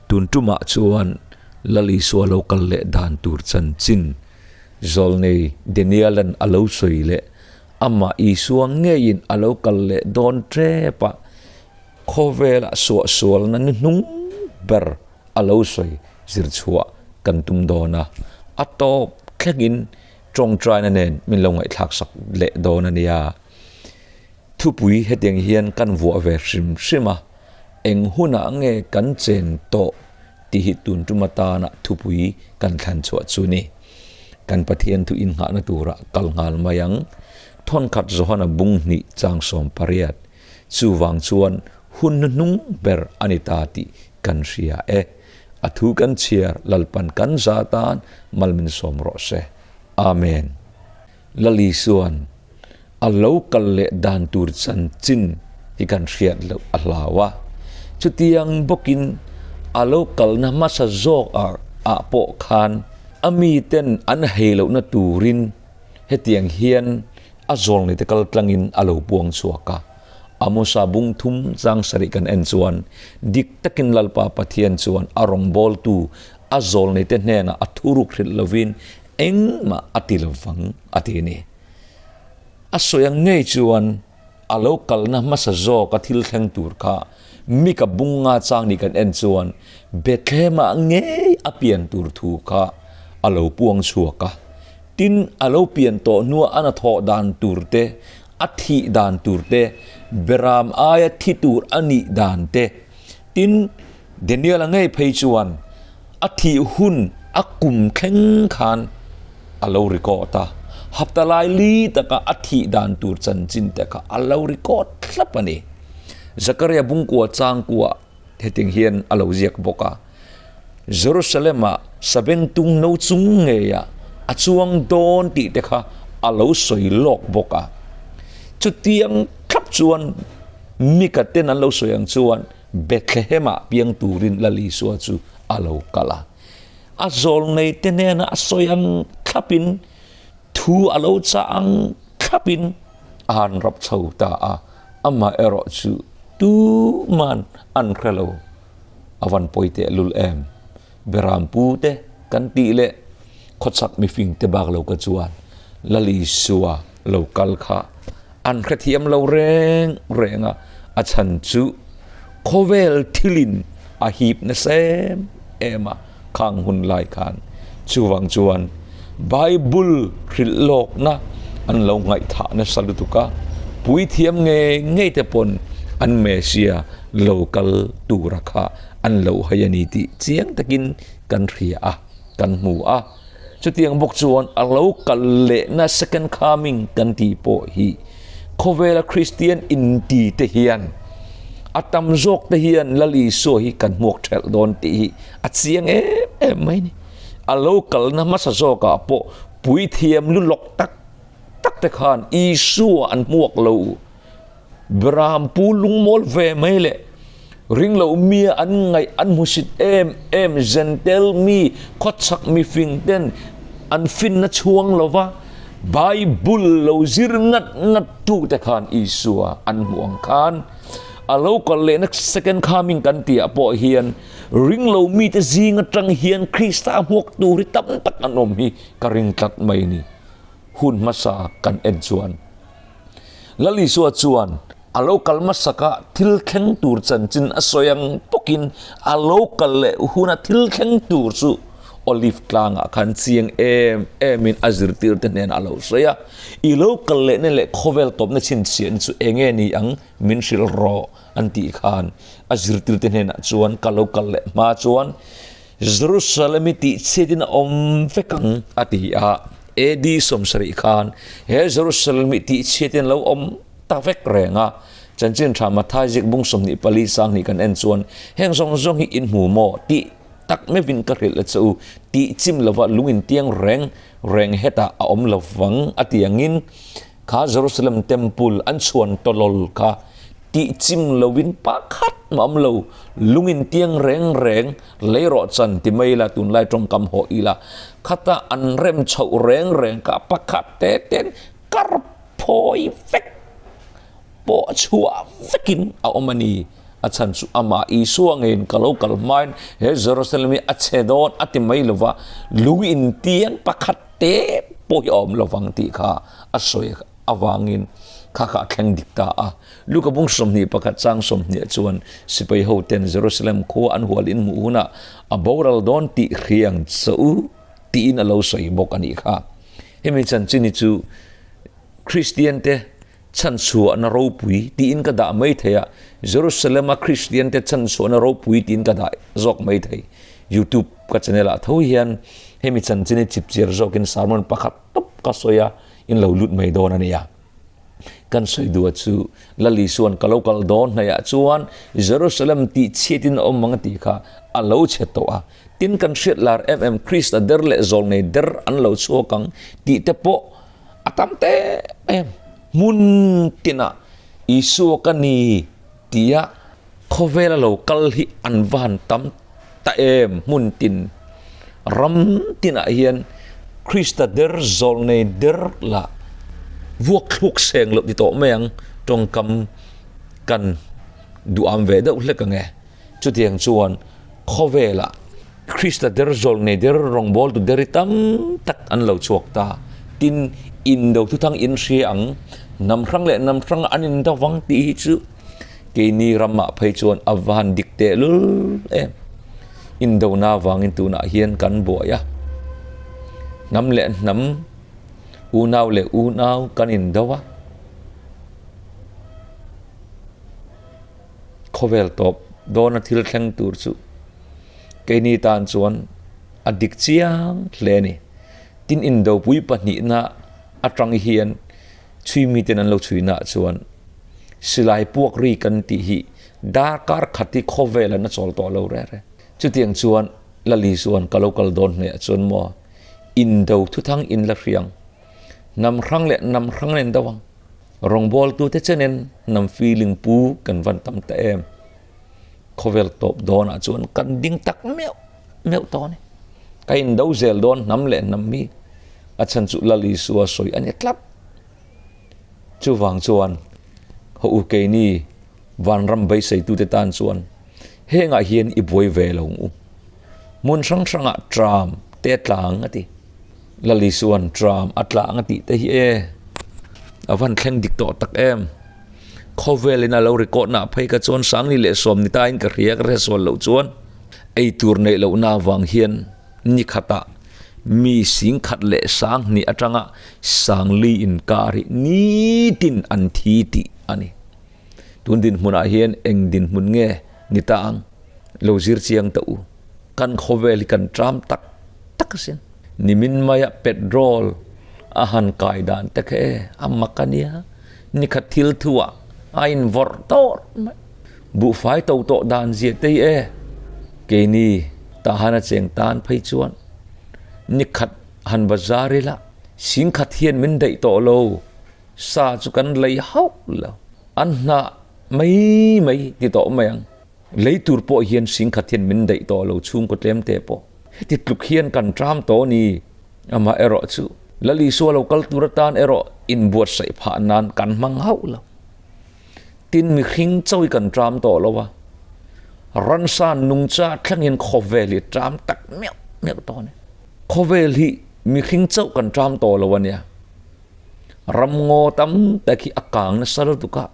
Tun tumah chuan Lal Isua lo kal leh dan tur chanchin Zawlnei Daniel-a'n a lo sawi leh amah Isua ngeiin a lo kal leh dawn tep a, khawvelah suahsualna ni hnung ber a lo sawi zir chhuah kan tum dawn a, a tawp thlengin tawngtaina nen min lo ngaihthlak sak leh dawn a nia. Thupui hetiang hian kan vuah ve hrim hrim a, eng hunah nge kan chen tawh tih hi tun tum atana thupui kan thlan chhuah chu ni. Kan Pathian thu innghahna turah kal nghal mai ang. Thawnkhat Johana bung hnih chang 18, Chuvang chuan hun hnuhnung ber a ni ta tih kan hria e. A thu kan chhiar Lalpan kan za tan mal min sawm rawh se. Amen. Lalisuan a lo kal leh dan tur chanchin hi kan hriat loh a hlau a. Chutiang bawkin a lo kalna hmasa zawk ah pawh khan a miten an hei lohna turin hetiang hian a zawlnei te kal tlangin a lo puang chhuak a. Amosa bung thum chang sarih kan en chuan dik takin Lalpa Pathian chuan a rawngbawltu a zawlnei te hnenah a thuruk hrilh lovin engmah a ti lovang a ti a ni. A sawi ang ngei chuan a lo kalna hmasa zawk a thil thleng tur kha Mika bung nga chang nih kan en chuan Bethlehem-ah ngei a pian tur thu kha a lo puang chhuak a. Tin, a lo pian tawh hnua a hnathawh dan tur te, a thih dan tur te, Beram aia thi tur a nih dan te, tin, Daniel-a ngei phei chuan a thih hun a kum thleng khan a lo record a, hapta lai li taka a thih dan tur chanchin te kha a lo record thlap a ni. Zakaria bungkua changkua hetiang hian a lo ziak bawk a, Jerusalem-ah sabengtung no chung ngeiah a chuang dawn tih te kha a lo sawi lawk bawk a. Chutiang thlap chuan Mika ten an lo sawi ang chuan Bethlehem-ah piang turin Lal Isua chu a lo kal a. A zawlnei te hnenah a sawi ang thlapin, thu a lo chah ang thlapin a han rap chho ta a, amaherawh chu tuman an hre lo. A van pawi tehlul em? Berampu te kan tih leh khawchhak mifing te bak lo ka chuan Lal Isua lo kal kha an hrethiam lo reng reng a, a chhan chu khawvel thilin a hip nasa em em a khang hun lai khan. Chuvang chuan Bible hrilh lawkna an lo ngaihthah nasa lutuk a, puithiam ngei ngei te pawn an Messiah lo kal tura kha an lo hai a ni tih chiang takin kan hria a, kan hmu a. Chutiang bawk chuan a lo kal lehna second coming kan tih pawh hi khawvela Kristian inti te hian a tam zawk te hian Lal Isua hi kan hmuak thelh dawn tih hi a chiang em em mai a ni. A lo kalna hmasa zawkah pawh puithiam lu lawk tak tak te khan Isua an hmuak lo. Berampu lungmawl ve mai leh ringlo mia an ngaih an hmusit em em Zentel mi khawchhak mifing ten an finna chhuang lova Bible lo zir ngat ngat tu te khan Isua an hmuh ang khan a lo kal lehna second coming kan tih ah pawh hian ringlo mite zing atang hian Krista hmuak tur hi tam tak an awm hi ka ring tlat mai a ni. Hun hmasa kan en chuan Lal Isua chuan a lo kal hmasaka thil thleng tur chanchin a sawi ang bawkin a lo kal leh huna thil thleng tur chu Olive tlangah khan chiang em emin a zirtirte hnenah a lo sawi a, I lo kal lehna leh khawvel tawpna chhinchhiahna chu eng nge ni ang min hrilh rawh an tih khan a zirtirte hnenah chuan ka lo kal leh hma chuan Jerusalem i tihchhiatin a awm vek ang, a ti a. AD 70 khan he Jerusalem i tihchhiatin a lo awm ta vek reng a. Chanchin tha Matthai zik bung 24 sang hnih kan en chuan, Heng zawng zawng hi in hmu maw? tih tak meuhin ka hrilh a che u, tih chim lova lung in tiang reng reng hetah a awm lo vang, a ti angin kha Jerusalem Temple an chhuan tawlawl kha tih chim loin pakhat mah awm lo, lung in tiang reng reng lei rawh chan ti mai ila tunlai tawngkam haw ila khata an rem chhoh reng reng kha pakhat te ten kar phawi vek pawh chhuah vekin a awm a ni. A chhan chu amah Isua ngeiin ka lo kal hmain he Jerusalem hi a chhe dawn a ti mai lova, lung intiang pakhat te pawh hi a awm lovang tih kha a sawi avangin kha kha a thleng dik ta a. Luka bung 21 chang 20 chuan sipai hoten Jerusalem khua an hual in hmuh hunah a boral dawn tih hriang che u tiin a lo sawi bawk a nih kha. Hemi chanchin hi chu Kristian te chhanchhuahna ropui tiin ka dah mai thei a, Jerusalem-a Kristian te chhanchhuahna ropui tiin ka dah zawk mai thei. YouTube ka channel ah tho hian hemi chanchin hi chipchiar zawkin sermon pakhat tawp ka sawi a, in lo lut mai dawn a nia. Kan sawi duh a chu Lal Isua'n ka lo kal dawn hnaihah chuan Jerusalem tih chhiatin a awm ang a tih kha a lo chhe tawh a. Tin kan hriat lar em em Krista der leh zawlnei der an lo chhuak ang tih te pawh a tam te em. Hmun tinah Isua ka ni tia khawvela lo kal hi an va han tam ta em. Hmun tin ram tinah hian Krista der zawlnei der lah vuak thluk seng loh ti tawh mai ang tawngkam kan duham ve deuh hlek ang e. Chutiang chuan khawvelah Krista der zawlnei der rawngbawltu der hi tam tak an lo chhuak ta. Tin, indo thuthang in hria ang, hnam hrang leh hnam hrang an indo vang tih hi chu keini ramah phei chuan a va han dik tehlul em. Indona vangin tunah hian kan buai a, hnam leh hnam, unau leh unau kan indo a. Khawvel tawp dawna thil thleng tur chu keini tan chuan a dik chiang hle a ni. Tin indopui pahnihna atang hian chhui miten an lo chhuina ah chuan silai puak ri kan tih hi darkar khat hi khawvel an a chawl tawh lo reh reh. Chutiang chuan Lali chuan ka lo kal dawn hmeh ah chuan maw indo thuthang in la hriang hnam hrang leh hnam hrang nen deuh ang. Rawngbawltute chenin hnam feeling pu kan van tam ta em. Khawvel tawp dawnah chuan kan ding tak meuh meuh tawh a ni. Ka indo zel dawn hnam leh hnam hi a chhan chu Lal Isua sawi a ni tlat. Chuvang chuan haw u keini vanram beiseitute tan chuan hengah hian i buai ve lo ang u. Hmun hrang hrangah tram te tlang a ti. Lal Isua'n tram a tlang a tih te hi e a van thleng dik tawh tak em. Khawvelin a lo record na phei kha chuan Sangni leh Sawmni tain ka hria ka hre sual loh chuan ei tur neih lohna avang hian ni khatah mi sing khat leh Sanghnih atanga Sangli inkar hi nitin an thi tih a ni. Tun dinhmunah hian eng dinhmun nge ni ta ang? Lo zir chiang ta u. Kan khawvel hi kan tram tak tak asin. Nimin maia petrol a han kai dan te kha e, a mak a nia. Nikhat thil thuah a invawrh tawrh mai. Buhfai to tawh dan zia te hi e, keini tahan a cheng tan phei chuan nikhat han bazar ila singkhat hian min daih tawh lo. Sa chu kan lei hauh lo. An hnah mai mai ti tawh mai ang. Lei tur pawh hian singkhat hian min daih tawh lo chhungkaw tlem te pawh. Heti tluk hian kan tram tawh a ni. Amah erawh chu Lal Isua lo kal tur atan erawh inbuatsaih phah nan kan hmang hauh lo. Tin mihring chawi kan tram tawh lo a. Ransa nungcha thlengin khawvel hi tram tak meuh meuh tawh a ni. Khawvel hi mihring chauh kan tram tawh lo a nia. Ramngaw tam tak hi a kang nasa lutuk a,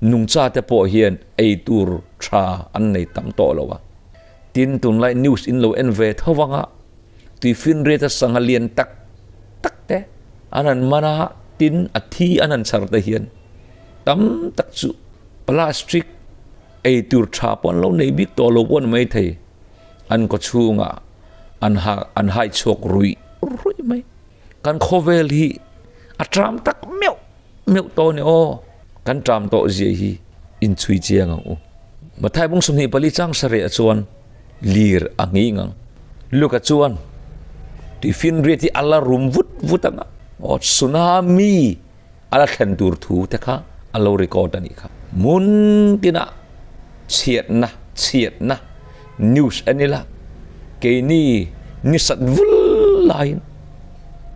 nungcha te pawh hian ei tur tha an nei tam tawh lo a. Tin, tunlai news in lo en ve tho vang a, tuifinriat a sangha lian tak tak te an han man a, tin a thi an han chhar te hian tam tak chu plastic ei tur tha pawh an lo nei bik tawh lo pawh a ni maithei. An kawchhungah an ha an hai chhuak ruih ruih mai. Kan khawvel hi a tram tak meuh meuh tawh a ni aw. Kan tram tawh zia hi inchhui chiang ang u. Mathai bung 24 chang sarih ah chuan lir a nghing ang. Luka chuan tuifinriat hi a la rum vut vut ang a, aw tsunami a la thlen tur thu te kha a lo record a nih kha. Hmun tinah chhiatna chhiatna news en ila keini ni sat vul laiin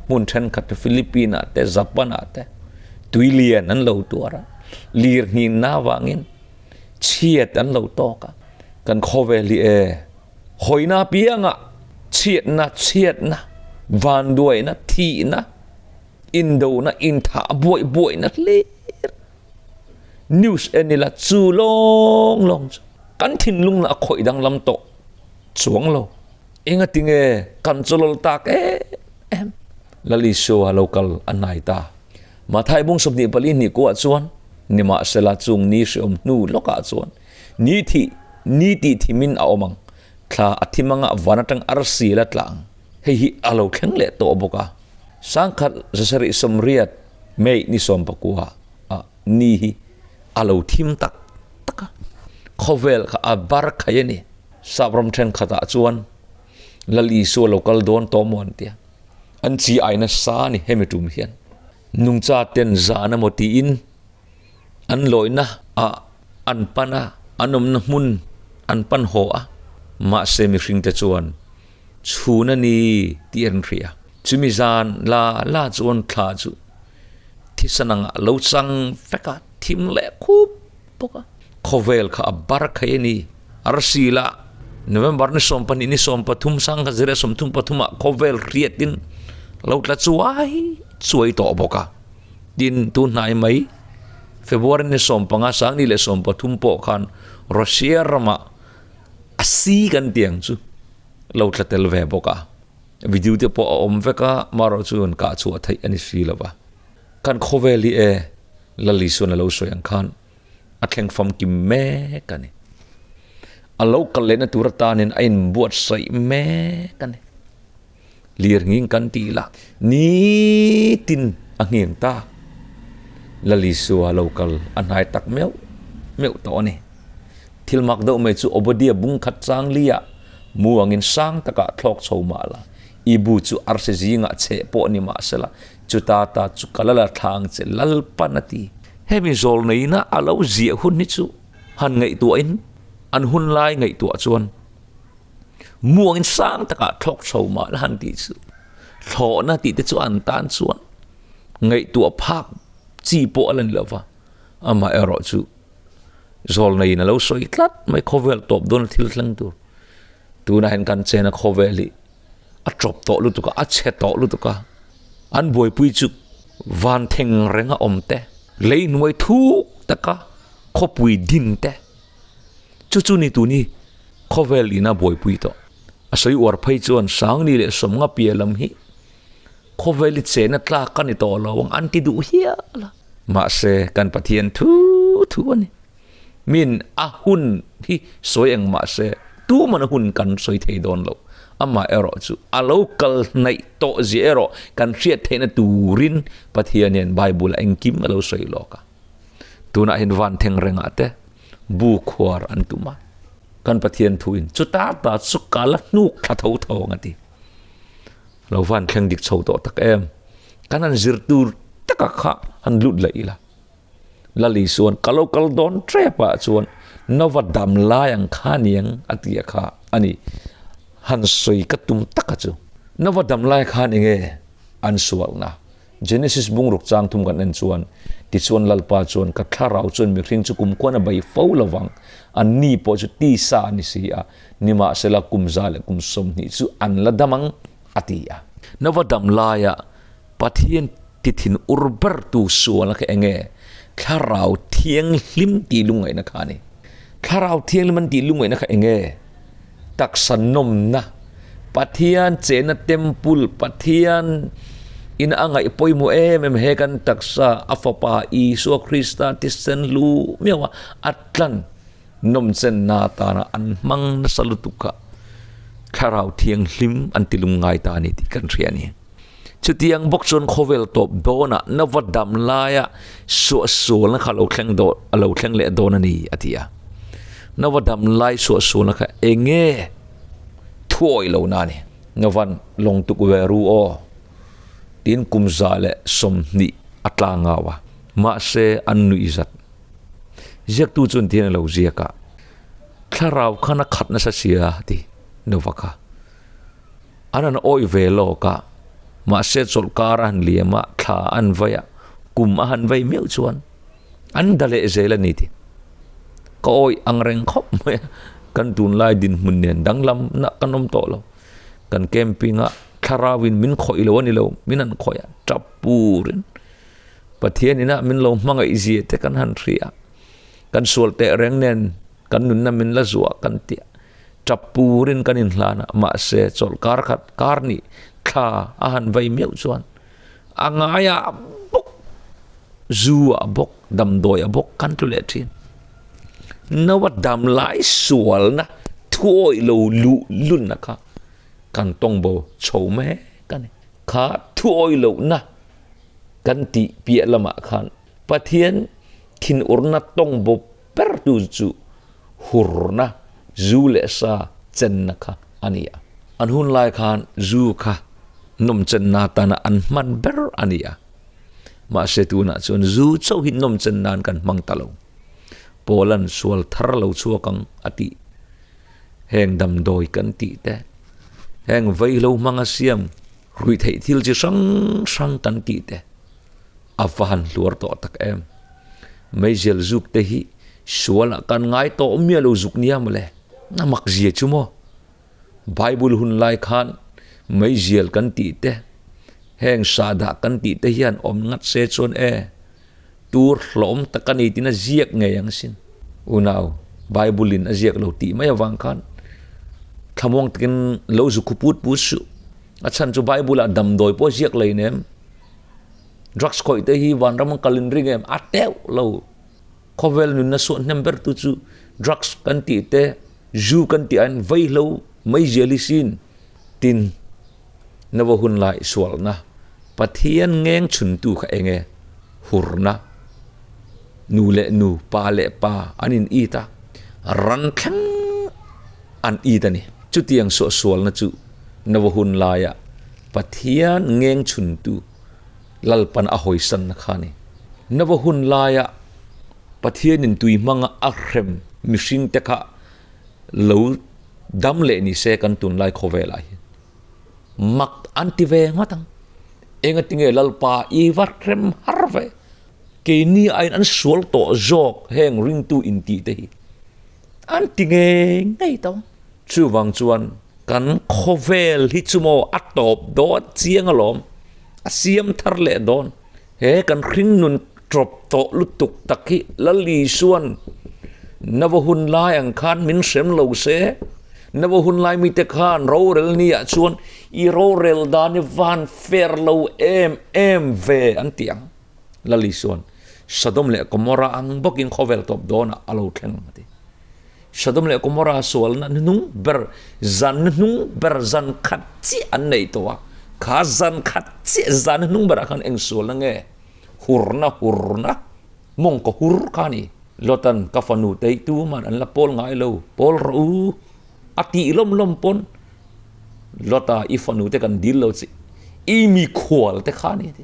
hmun thenkhat te Philippine ah te Japan ah te tui lian an lo tuar a, lir nghin na avangin. Chhiat an lo tawk a, kan khawvel hi e, hawina apianga chhiatna, chhiatna, vanduaina, thihna, indona, inthah buaih buaihna hlir news en ila chu lawng lawng chu kan thinlung lah a khawih danglam tawh chuang lo. Engatinge kan chawlawl tak em em? Lal Isua lo kal a hnai ta. Mathai bung 24 hnih kuah chuan, Nimahsela chung ni hreawm hnu lawkah chuan ni thih ni tih thimin a awm ang, thla a thim anga van atang arsi la tla ang. Hei hi a lo thleng leh tawh bawk a. Sangkhat zasarih sawmriat May ni sawmpakua ah ni hi a lo thim tak tak a, khawvel kha a bar khai a ni. Sap ram thenkhatah chuan Lal Isua lo kal dawn tawh maw an tia. An chi ai nasa a ni hemi tum hian. Nungcha ten zan emaw tiin an lawihna ah an pan a, an awmna hmun an pan haw a, mahse mihring te chuan chhun a ni tih an hria. Chumi zan la la chuan thla chu thisen angah lo chang vek a, thim leh khup bawk a. Khawvel kha a bar khai a ni. Arsi la November ni 12 ni 13 sangha zira 33 ah khawvel hriatin lo tla chuai chuai tawh bawk a. Tin, tun hnai mai February ni 15 sang ni leh 13 pawh khan Russia ramah a si kan tiang chu lo tla tel ve bawk a. Video te pawh a awm vek a, marawh chu an kah chhuah theih a ni si lo va. Kan khawvel hi e Lal Isuan a lo sawi ang khan a thleng famkim mek a ni. A lo kal lehna tur atanin a inbuatsaih mek a ni. Lir nghing kan tih lah nitin a nghing ta. Lal Isua lo kal a hnai tak meuh meuh tawh a ni. Thil mak deuh mai chu Obadiah bung khat chang liah mu angin sang takah thlawk chho mah la, i bu chu arsi zingah cheh pawh ni mah sela, chuta ta chu ka la la thla ang che Lalpan a ti. Hemi zawlneina a lo ziah hun hi chu han ngaihtuahin an hun lai ngaihtuah chuan muangin sang takah thlawk chho mah la han tih chu thlawhna tih te chu an tan chuan ngaihtuah phak chi pawh a la ni lo va, amaherawh chu zawlneiin a lo sawi tlat mai khawvel tawp dawn thil thleng tur tunah hian kan chena khawvel hi a tawp tawh lutuk a, a chhe tawh lutuk a, an buaipui chu van theng renga awm te, lei hnuai thuk taka khawpui din te, chu chu ni tuni khawvel ina buaipui tawh. A sawi uar phei chuan Sangni leh Sawmnga piah lam hi khawvel i chena tlak a ni tawh lo ang an ti duh hial a. Mahse kan Pathian thu thu a ni. Min a hun hi sawi eng mah se tuman a hun kan sawi thei dawn lo. Amah erawh chu a lo kal hnaih tawh zia erawh kan hriat theihna turin Pathian hian Bible-ah engkim a lo sawi lawk a. Tunah hian van theng rengah te bu khuar an tum a. Kan Pathian thuin chuta ta chu ka la hnuk thla tho tho ang a ti. Lo van thleng dik chho tawh tak em. Kan han zir tur taka kha han lut leh ila. Lali chuan ka lo kal dawn tep ah chuan Nova dam lai ang kha niang a ti a kha a ni. Han sawi ka tum tak a chu. Nova dam lai khan enge an sualna? Genesis bungruk chang thum kan en chuan tichuan Lalpa chuan ka thlarau chuan mihring chu kumkhuan a bei fo lovang, an ni pawh chu tisa a ni si a, nimahsela kum za leh kum 20 chu an la dam ang a ti a. Nova dam laia Pathian ti thin ur ber tu sualna kha enge? Thlarau Thianghlim tih lungngaihna kha a ni. Thlarau Thianghlim an tih lungngaihna kha enge? Taksa nawmna, Pathian chenna temple, Pathian in a ngaih pawimawh em em he kan taksa a fapa Isua Krista thisen hlu miau a, a tlan nawmchenna atana an hmang nasa lutuk kha Thlarau Thianghlim an ti lungngai ta a ni tih kan hria a ni. Chutiang bawk chuan khawvel tawp dawnah nova dam laia suahsualna kha lo thleng dawn a lo thleng leh dawn a ni a ti a. Nova dam lai suahsualna kha eng nge thuawi lo na a ni. Novan lawng tuk ve ru aw tiin kum 120 a tlang ngau a, mahse an nuih zat. Ziaktu chuan tihian a lo ziak a, Thlarau khan a khat nasa sia a ti Nova kha. An han awih ve lawk a, mahse chawlhkar a han liam a, thla a han vai a, kum a han vai meuh chuan an da leh zel a ni ti. Ka awih ang reng khawp mai a, kan tunlai dinhmun nen danglam na kan awm tawh lo. Kan camping a thlarau in min khawih lo a ni lo, min han khawih a, tap purin Pathian ina min lo hmangaih zia te kan han hria a, kan sual teh reng nen kan nunna min la zuah kan ti a, tap purin kan inhlan a, mahse chawlh kar khat kar nih thla a han vei meuh chuan a ngaia bawk zu ah bawk damdawi ah bawk kan tlu leh thin. Naua dam lai sualna thuawih lo luh lunna kha kan tawng bo chho mek a ni. Kha thuawih lohna kan tih piah lamah khan Pathian thinurna tawng bo ber tu chu hurna zu leh sa chenna kha a ni a. An hun lai khan zu kha nawmchenna atana an hman ber a ni a. Mahse tunah chuan zu chauh hi nawmchen nan kan hmang ta lo. Paula'n sual thar lo chhuak ang a tih. Heng damdawi kan tih te, heng vaihlo hmanga siam ruihtheih thil chi hrang hrang kan tih te a va han hluar tawh tak em. Meizial zuk te hi sualah kan ngai tawh miah lo zuk nia mawle. A mak zia chu maw? Bible hun lai khan meizial kan tih te, heng sahdah kan tih te hian awm ngat se chuan e, tur hlawm tak a ni tiin a ziak ngei ang sin. Unau, Bible in a ziak lo tih mai avang khan thlamuang takin lo zu khu put put suh. A chhan chu Bible ah damdawi pawh a ziak lei nem. Drugs khawih te hi vanram an kal in ring em? A teuh lo. Khawvel nunna suah hnem ber tu chu drugs kan tih te, zu kan tih aiin vaihlo mai zial hi sin. Tin, Nova hun lai sualna Pathian ngeng chhuntu kha eng e? Hurna. Nu leh nu, pa leh pa an in it a, ran thleng an it a ni. Chutiang suah sualna chu Nova hun laia Pathian ngeng chhuntu Lalpan a hawisanna kha a ni. Nova hun laia Pathianin tui hmanga a hrem mihringte kha lo dam leh ni se kan tunlai khawvelah hian mak an ti ve ngawt ang. Engatinge Lalpa i va hrem har ve? Keini aiin an sual tawh zawk heng ringtu intih te hi an ti ngei ngei tawh ang. Chuvang chuan kan khawvel hi chu maw a tawp dawn chiang alawm, a siam thar leh dawn. He kan hringnun tawp tawh lutuk tak hi Lal Isua'n Nava hun lai ang khan min hrem lo se, Nava hun lai mite khan rorel ni ah chuan i rorel dan i van fer lo em em ve an ti ang. Lal Isua'n Sodom leh Gomorrah ang bawkin khawvel tawp dawnah a lo thleng a ti. Sodom leh Gomorrah sualna hnuhnung ber, zan hnuhnung ber zan khat chiah an nei tawh a, kha zan khat chiah zan hnuhnung berah khan eng sualna nge? Hurna hurna, mawng ka hur kha a ni. Lotan ka fanu te hi tuman an la pawl ngai lo, pawl rawh u a tih lawm lawm pawn Lota i fanu te kan dil lo chi, i mikhual te kha a ni a ti.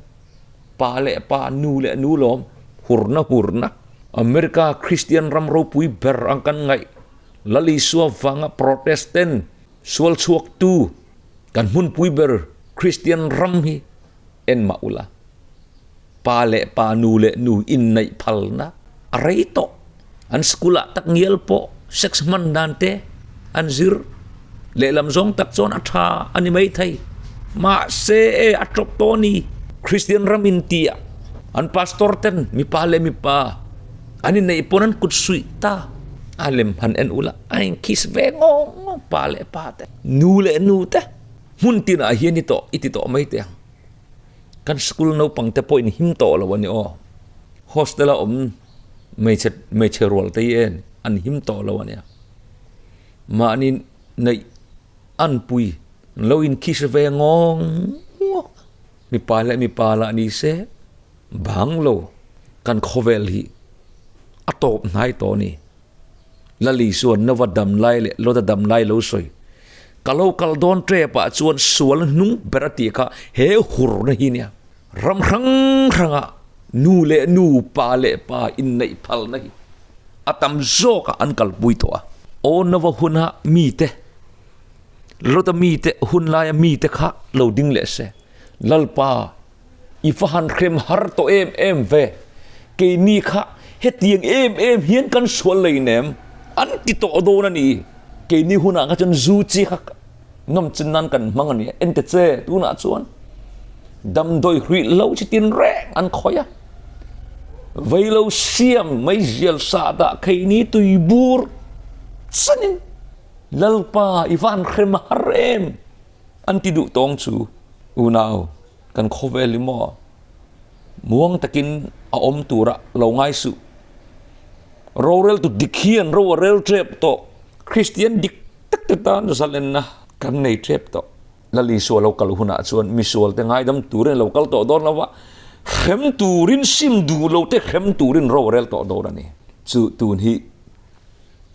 Pa leh pa, nu leh nu lawm, hurna hurna. America Kristian ram ropui ber ang kan ngaih, Lal Isua vanga Protestant sual chhuaktu kan hmunpui ber Kristian ram hi en mah ula. Pa leh pa, nu leh nu inneih phalna a rei tawh. An school ah tak ngial pawh sex hman dan te an zir lehlam zawng tak chuan a tha a ni maithei. Mahse e a tawp tawh a ni. Kristian ram inti ah an pastor ten mipa leh mipa an inneih pawn an kut suih ta. A lem han en ula a inkiss ve ngawng ngawng pa leh pa te, nu leh nu te hmun tinah hian i tawh i ti tawh mai teh ang. Kan school naupang te pawh in him tawh lo a ni aw. Hostel a awm hmeichhe hmeichhe rual te hi en an him tawh lo a nia. Mahni neih an pui an lo inkiss ve ngawng ngawng a. Mipa leh mipa lah ni se bang lo kan khawvel hi a tawp hnai tawh a ni. Lali chuan Nova dam lai leh Lota dam lai lo sawi. Ka lo kal dawn tep ah chuan sual hnung ber a tih kha he hurna hi nia. Ram hrang hrangah nu leh nu, pa leh pa inneih phalna hi a tam zawkah an kalpui tawh a. Aw Nova huna mite, Lota mite hun laia mite kha lo ding leh se. Lalpa, i va han hrem har tawh em em ve. Keini kha Hetiang em em hian kan sual leinem an ti tawh dawn a ni. Keini hunah kha chuan zu chi kha nawmchin nan kan hmang a ni a, ente che tunah chuan damdawi hruih lo chi tin reng an khawih a, veilo siam meizial sah dah keini tui bur chanin Lalpa i van hrem har em an ti duh tawng chu unau kan khawvel hi maw muang takin a awm tura lo ngai suh. Roreltu dik hian ro a rel tep tawh. Kristian dik tak te tan zalenna kan nei tep tawh. Lal Isua lo kal hunah chuan misual te ngaidam turin a lo kal tawh dawn lo va, hrem turin sim duh lo te hrem turin ro a rel tawh dawn a ni. Chu tun hi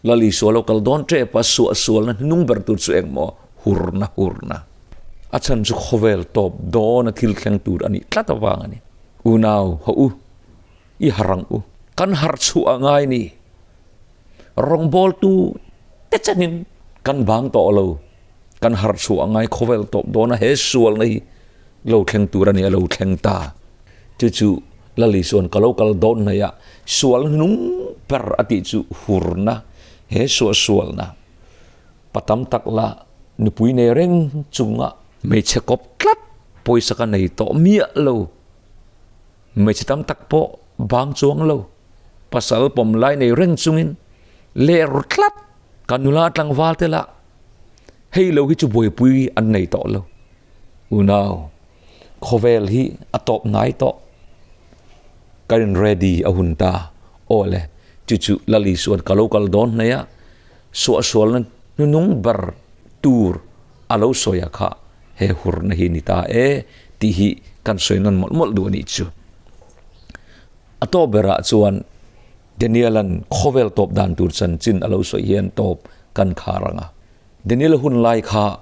Lal Isua lo kal dawn tep a, suahsualna hnung ber tur chu engmaw? Hurna, hurna. A chhan chu khawvel tawp dawn a thil thleng tur a nih tlat avang a ni. Unau, haw u. I har ang u. Kan har chhuah a ngai ni. Rawngbawltu te chenin kan bang tawh lo. Kan har chhuah a ngai khawvel tawp dawn a, he sualna hi lo thleng tur a ni, a lo thleng ta. Chu chu Lal Isua'n ka lo kal dawn hnaih a, sual hnung ber a tih chu hurna, he suahsualna pa tam tak la nupui nei reng chunga hmeichhe kawp tlat pawisa ka nei tawh miah lo. Hmeichhe tam tak pawh bang chuang lo, pasal pawm lai nei reng chungin ler tlat ka nula tlangval te lah hei lo hi chu buaipui an nei tawh lo. Unau, khawvel hi a tawp ngai tawh. Ka in ready a hun ta. Aw le, chu chu Lal Isua'n ka lo kal dawn hnai a, suahsualna hnunung ber tur a lo sawi a kha he hurna hi ni ta e tih hi kan sawi nawn mawlh mawlh duh a nih chu. A tawp berah chuan Daniel-a'n khawvel tawp dan tur chanchin a lo sawi hian tawp kan khar ang a. Daniel-a hun lai kha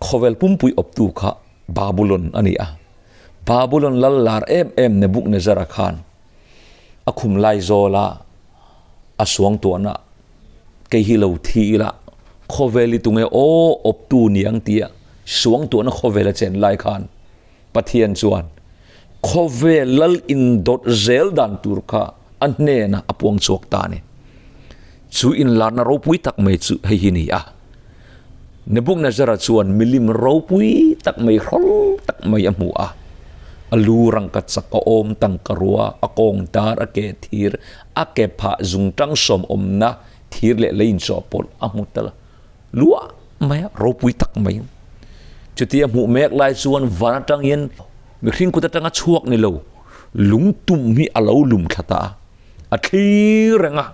khawvel pumpui awptu kha Babulon a ni a. Babulon lal lar em em Nebuchadnezzar-a khan a khum lai zawla a suangtuahna Kei hi lo thi ila, khawvel i tunge aw awptu niang tia suangtuahna khawvel a chen lai khan Pathian chuan khawvel lal indawt zel dan tur kha a hnenah a puang chhuak ta a ni. Chu inlarna ropui tak mai chu hei hi ni a. Nebuchadnezzar-a chuan milim ropui tak mai hrawl tak mai a hmu a. A lu rangka chak a awm tangka rua, a kawng dar a ke thir, a ke phah zungtang sawm awmna thir leh lei inchawhpawlh a hmu ta luah mai a, ropui tak mai. Chutia hmuh mek lai chuan van atangin mihring kut atanga chhuak ni lo lungtum hi a lo lum thla ta a. A thlir reng a,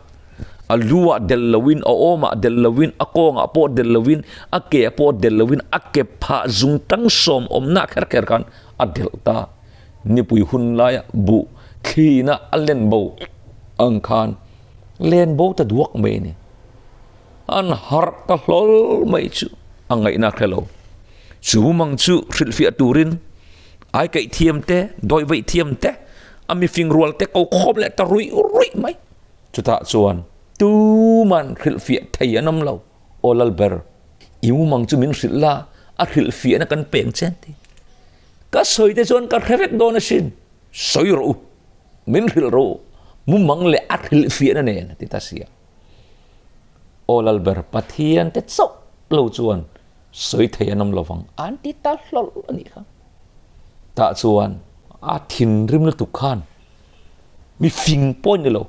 a lu ah del loin, a awm ah del loin, a kawng ah pawh del loin, a ke ah pawh del loin, a ke phah zung tang sawm awmna kher kher khan a delh ta. Nipui hun laia buh thlina a len bo ang khan len bo ta duak mai a ni. An harh ta hlawl mai chu a ngaihna hre lo. Chu mang chu hrilhfiah turin ai kaih thiam te, dawi vaih thiam te, a mifing rual te ko khawm leh ta ruih ruih mai. Chutah chuan tuman hrilhfiah thei an awm lo. Aw Lalber, i mumang chu min hrilh la, a hrilhfiahna kan peng che an ti. Ka sawi te chuan ka hre vek dawn asin, sawi rawh u, min hrilh rawh u, mumang leh a hrilhfiahna nen a ti ta si a. Aw Lalber, Pathian te chauh lo chuan sawi thei an awm lo vang, an ti ta hlawlh a nih kha. Tah chuan a thinrim lutuk khan mi fing pawh ni lo,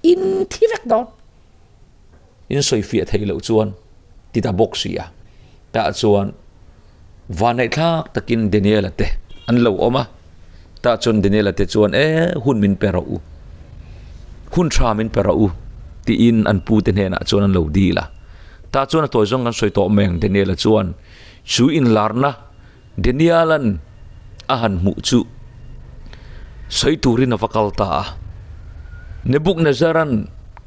in thi vek dawn, in sawi fiah theih loh chuan ti ta bawk si a. Tah chuan vanneihthlak takin Daniel-a te an lo awm a, tah chuan Daniel-a te chuan e hun min pe rawh u, hun tha min pe rawh u tiin an pute hnenah chuan an lo dil a. Tah chuan a tawi zawng kan sawi tawh meng Daniel-a chuan chu inlarna Daniel-a'n a han hmuh chu sawi turin a va kal ta a. Nebuchadnezzar-a'n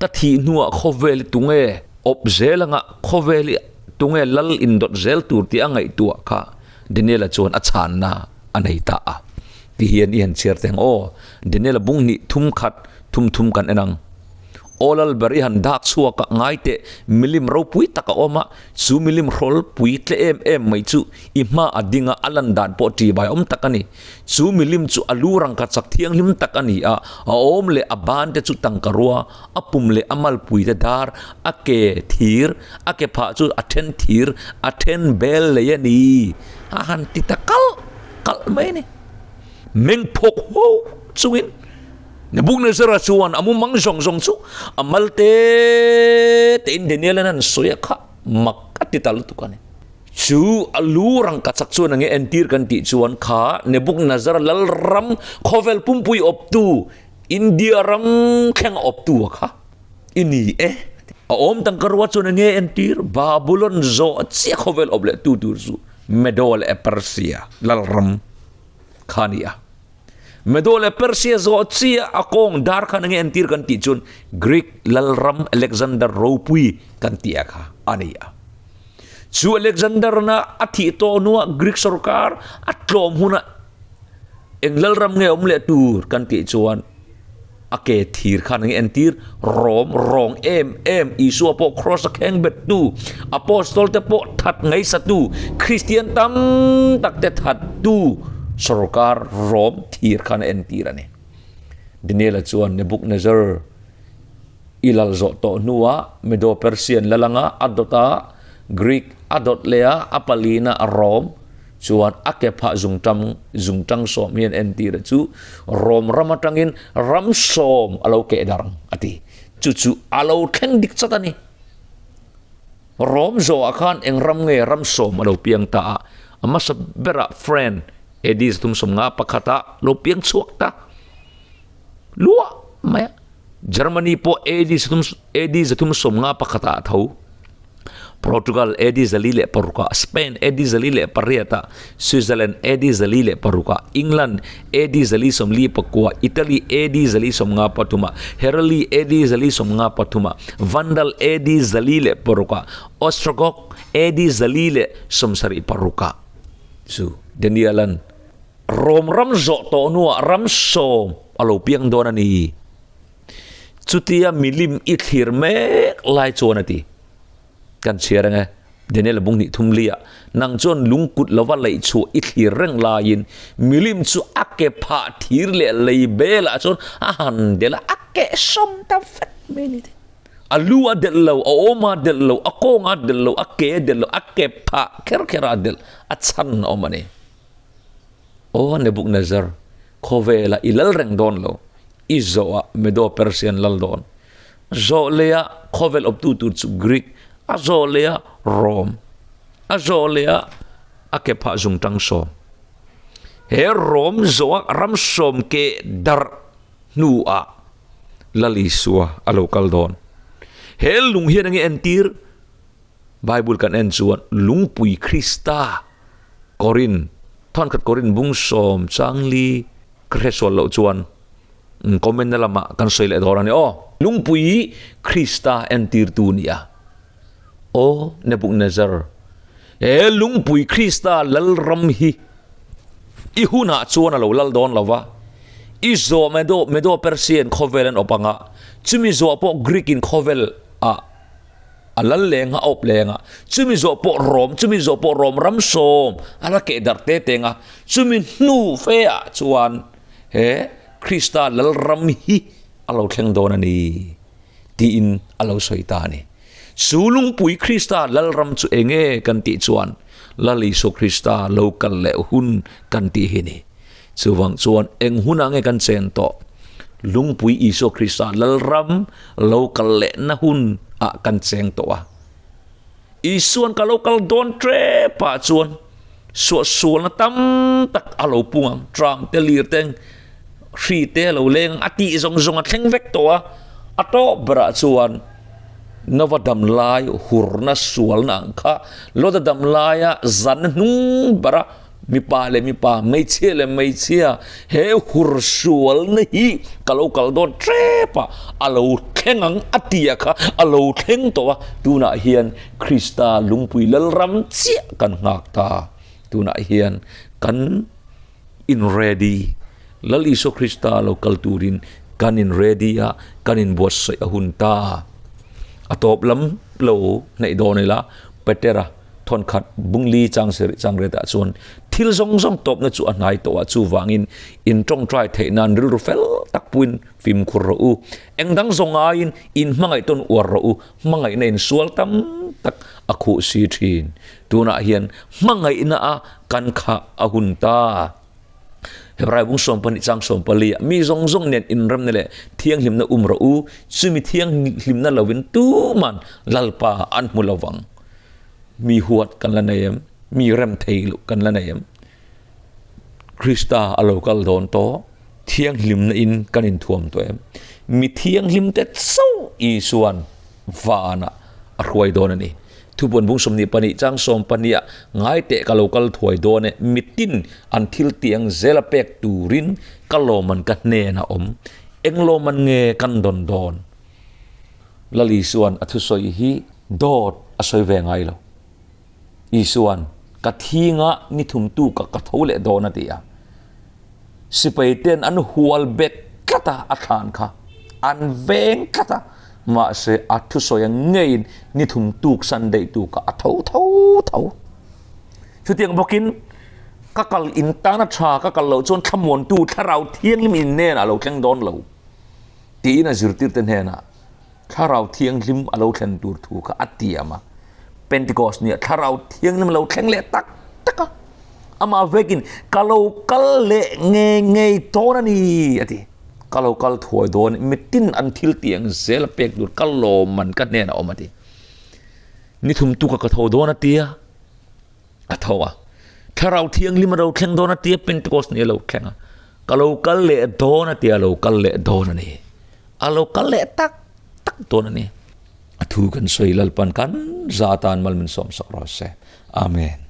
ka thih hnuah khawvel i tunge awp zel anga khawvel i tunge lal indawt zel tur tih a ngaihtuah kha Daniel-a chuan a chhanna a nei ta a. Ti hian i han chhiar teh ang aw, Daniel-a bung hnih thum khat thum thum kan en ang. Aw Lalber i han dak chhuak a, ngai teh, milim ropui tak a awm a, chu milim hrawlpui tle em em mai chu i hma a ding a, a lan dan pawh ṭibai awm tak a ni. Chu milim chu a lu rangka chak thianghlim tak a ni a, a awm leh a ban te chu tangka rua, a pum leh a malpui te dar, a ke thir, a ke phah chu a then thir, a then bel lei a ni, a han ti ta kalh kalh mai a ni. Meng phawk huau chungin. Nebuchadnezzar-a chuan a mumang zawng zawng chu a mal te tein Daniel-a'n an sawi a kha mak a ti ta lutuk a ni. Chu a lu rangkachak chuan a nge entir kan tih chuan kha Nebuchadnezzar lalram khawvel pumpui awptu, India ram thleng a awptu a kha i ni e. A awm tangka ruah chuan a nge entir Babulon zawh chiah khawvel awp leh tu tur chu Medo leh Persia lalram kha a ni a. Medo leh Persia zawh chiah a kawng dar khan enge entir kan tih chuan Greek lalram Alexander ropui kan tih a kha a ni a. Chu Alexander na a thih tawh hnuah Greek sorkar a tlawm hunah eng lalram nge awm leh tur kan tih chuan a ke thir khan enge entir Rom rawng em em Isua pawh cross a kheng bet tu Apostol te pawh that ngaisa tu Kristian tam tak te that tu sorkar Rom thir khan a entir a ni. Daniela chuan Nebuchadnezzar i lal zawh tawh hnuah Medo-Persian lal anga a dawt a, Greek a dawt leh a, a palina Rom Chuan a ke phah zungtang zungtang sawm hian entir chu Rom ram atangin ram sawm a lo keh darh ang a ti. Chu chu a lo thleng dik chat a ni. Rom zawhah khan eng ram nge ram sawm a lo piang ta a, a hmasa berah Fran AD 351 ah lo piang chhuak ta luah mai a. Germany pawh AD AD 351 ah a tho. Portugal AD 406 ah, Spain AD 408 ah, Switzerland AD 406 ah, England AD 449 ah, Italy AD 453 ah, Herali AD 453 ah, Vandal AD 406 ah, Ostrogoth AD 476 ah. Chu Daniel-a'n Rom ram zawh tawh hnuah ram sawm a lo piang dawn a ni. Chutia milim i thlir mek lai chuan a ti. Kan chhiar ang e, Daniel bung hnih thum liah, nang chuan lungkut lova leih chhuah i thlir reng laiin milim chu a ke phah thir leh lei belah chuan a han delh a, a keh sawm ta vek mai a ni. A lu a delh lo, a awm a delh lo, a kawng a delh lo, a ke a delh lo, a ke phah kher kher a delh, a chhan a awm a ni. Aw Nebuchadnezzar, khawvelah i lal reng dawn lo, i zawhah Medo-Persian lal dawn. Zawh leiah khawvel awptu tur chu Greek, a zawh leiah Rome, a zawh leiah a ke phah zungtang sawm. He Rome zawhah ram sawm ke darh hnuah Lal Isua a lo kal dawn. He lung hian enge entir? Bible kan en chuan lungpui Krista Korin thankhat Korin bung sawm changli ka hre sual loh chuan comment na lamah kan sawi leh dawn a ni aw. Lungpui Krista entirtu a ni a. Aw Nebuchadnezzar, he lungpui Krista lalram hi i hunah chuan a lo lal dawn lo va, i zawh Medo Medo-Persian khawvel an awp ang a, chumi zawh pawh Greek in khawvel ah A lal leng a, a awp leng a, chumi zawh pawh Rom, chumi zawh pawh Rom ram sawm a la keh darh te teng a, chumi hnu fe ah chuan he Krista lal ram hi a lo thleng dawn a ni tiin a lo sawi ta a ni. Chu lungpui Krista lal ram chu eng nge kan tih chuan Lal Isua Krista lo kal leh hun kan tih hi a ni. Chuvang chuan eng hunah nge kan chen tawh? Lungpui Isua Krista Lalram lo kal lehna hun ah kan cheng tawh a. Isua'n ka lo kal dawn tep ah chuan suahsualna tam tak a lo pung ang, tram te lir te hri te a lo leng ang, a tih zawng zawng a thleng vek tawh a. A tawp berah chuan Nova dam lai hurna sualna ang kha Lota dam laia zan hnung bera Mipa leh mipa, hmeichhia leh hmeichhia, he hur sualna hi ka lo kal dawn tep a, a lo thleng ang a ti a kha a lo thleng tawh a, tunah hian Krista lungpui lalram chiah kan nghak ta, tunah hian kan in ready, Lal Isua Krista lo kal turin. Kan in ready a, kan in buatsaih a hun ta. A tawp lam lo hnaih dawn ila, Petera thawnkhat bungli chang sarih chang retah chuan thil zawng zawng tawpna chu a hnai tawh a, chuvangin in tawngtai theih nan rilru fel tak puiin fimkhur rawh u. Eng dang zawng aiin in hmangaih tawn uar rawh u, hmangaihna in sual tam tak a khuh si thin. Tunah hian hmangaihna a kan khah a hun ta. Hebrai bung 12 chang 14 ah mi zawng zawng nen inremna leh thianghlimna um rawh u, chumi thianghlimna lovin tuman Lalpa an hmu lovang. Mi huat kan la nei em? Mi rem thei loh kan la nei em? Krista a lo kal dawn tawh, thianghlimna in kan inthuam tawh em? Mi thianghlim te chauh Isuan vanah a hruai dawn a ni. Thupuan bung 22 chang 12 ah ngai teh ka lo kal thuai dawn e, mitin an thil tiang zela pek turin ka lawman ka hnen a awm. Eng lawman nge kan dawn dawn? Lal Isuan a thusawi hi dawt a sawi ve ngai lo. Isuan, Ka thinga ni thumtu ka ka tho leh dawn a ti a. Sipai ten an hual bet tlat a, a thlan kha an veng tlat a, mahse a thusawi ang ngeiin ni thum tuk san daih tu kha a tho tho tho. Chutiang bawkin ka kal in tan a tha, ka kal loh chuan thlamuantu thlarau thianghlim in hnenah a lo thleng dawn lo tiin a zirtirte hnenah thlarau thianghlim a lo thlen tur thu kha a tiam a. Pentecost nia thlarau thianghlim a lo thleng leh tak tak a. Amah vekin ka lo kal leh ngei ngei dawn a ni a ti. Ka lo kal thuai dawn mitin an thil tih ang zel a pek tur ka lawmman ka hnenah a awm a ti. Ni thum tuka ka tho dawn a tia a tho a. Thlarau thianghlim a lo thleng dawn a tia Pentecost ni a lo thleng a. Ka lo kal leh dawn a tia a lo kal leh dawn a ni. A lo kal leh tak tak dawn a ni. A thu kan sawi Lalpan kan za tan mal min sawmsak rawh se. Amen.